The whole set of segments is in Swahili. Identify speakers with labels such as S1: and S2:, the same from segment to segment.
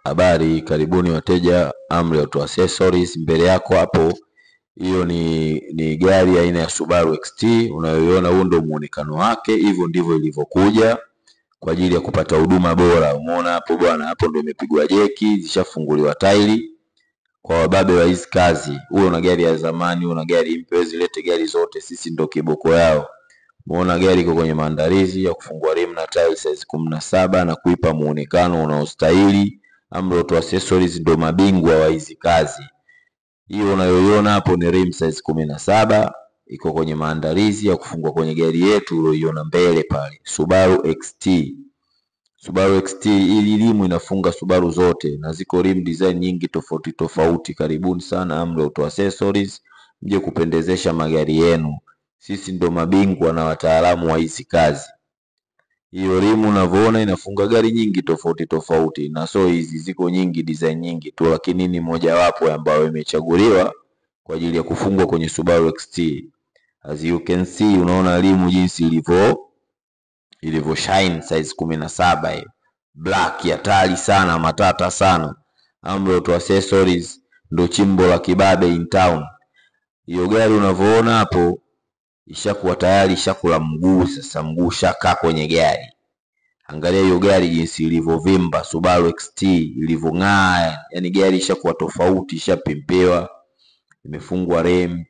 S1: Habari, karibuni wateja Amri Auto Accessories. Mbele yako hapo, hiyo ni gari aina ya Subaru XT unayoiona, huo ndio muonekano wake, hivyo ndivyo ilivyokuja kwa ajili ya kupata huduma bora. Umeona hapo bwana, hapo ndio imepigwa jeki, zishafunguliwa tairi kwa wababe wa hizi kazi. Huo una gari ya zamani, una gari mpya, zilete gari zote, sisi ndio kiboko yao. Umeona gari iko kwenye maandalizi ya kufungua rimu na tairi size 17 na kuipa muonekano unaostahili. Amri Auto Accessories ndio mabingwa wa hizi kazi. Hiyo unayoiona hapo ni rim size 17 iko kwenye maandalizi ya kufungwa kwenye gari yetu uliyoiona mbele pale, Subaru XT. Subaru XT hii rimu inafunga Subaru zote na ziko rim design nyingi tofauti tofauti. Karibuni sana Amri Auto Accessories, mje kupendezesha magari yenu. Sisi ndo mabingwa na wataalamu wa hizi kazi. Hiyo rimu unavyoona inafunga gari nyingi tofauti tofauti, na so hizi ziko nyingi design nyingi tu, lakini ni mojawapo ambayo imechaguliwa kwa ajili ya kufungwa kwenye Subaru XT. As you can see, unaona rimu jinsi ilivyo shine size 17 hiyo. Black hatari sana, matata sana. Amri Auto Accessories ndo chimbo la kibabe in town. Hiyo gari unavyoona hapo ishakuwa tayari, ishakula mguu sasa, mguu ushakaa kwenye gari. Angalia hiyo gari jinsi ilivyovimba, Subaru XT ilivyong'aa, yani gari ishakuwa tofauti, ishapimpewa, imefungwa rem,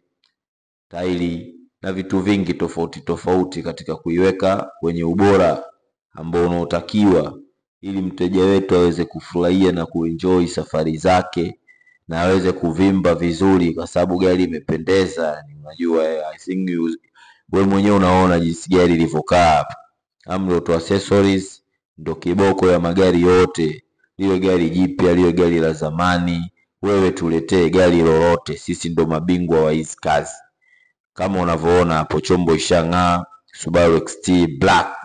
S1: tairi na vitu vingi tofauti tofauti katika kuiweka kwenye ubora ambao unaotakiwa, ili mteja wetu aweze kufurahia na kuenjoy safari zake na aweze kuvimba vizuri, kwa sababu gari imependeza. Unajua, I think wewe mwenyewe unaona jinsi gari ilivyokaa hapa. Amri Auto Accessories ndo kiboko ya magari yote, liwe gari jipya, liwe gari la zamani, wewe tuletee gari lolote, sisi ndo mabingwa wa hizi kazi. Kama unavyoona hapo, chombo ishang'aa, Subaru XT black,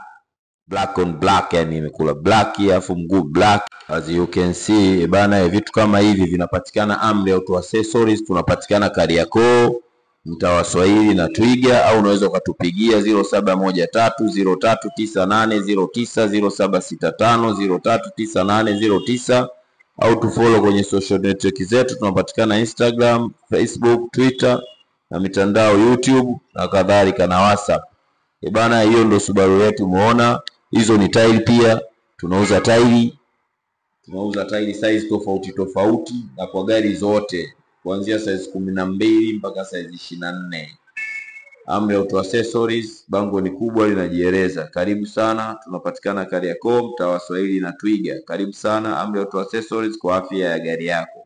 S1: black on black, yani imekula black alafu mguu black. As you can see bana, vitu kama hivi vinapatikana Amri Auto Accessories. Tunapatikana Kariakoo, mtaa wa Swahili na Twiga, au unaweza ukatupigia 0713 039809, 0765 039809, au tufollow kwenye social network zetu. Tunapatikana Instagram, Facebook, Twitter na mitandao YouTube na kadhalika na WhatsApp. E bana, hiyo ndo Subaru yetu umeona. Hizo ni tairi pia, tunauza tairi. Tunauza tairi size tofauti tofauti na kwa gari zote kuanzia size 12 mpaka size 24. Amri Auto Accessories, bango ni kubwa linajieleza. Karibu sana, tunapatikana Kariakoo, mtaa wa Swahili na Twiga. Karibu sana Amri Auto Accessories kwa afya ya gari yako.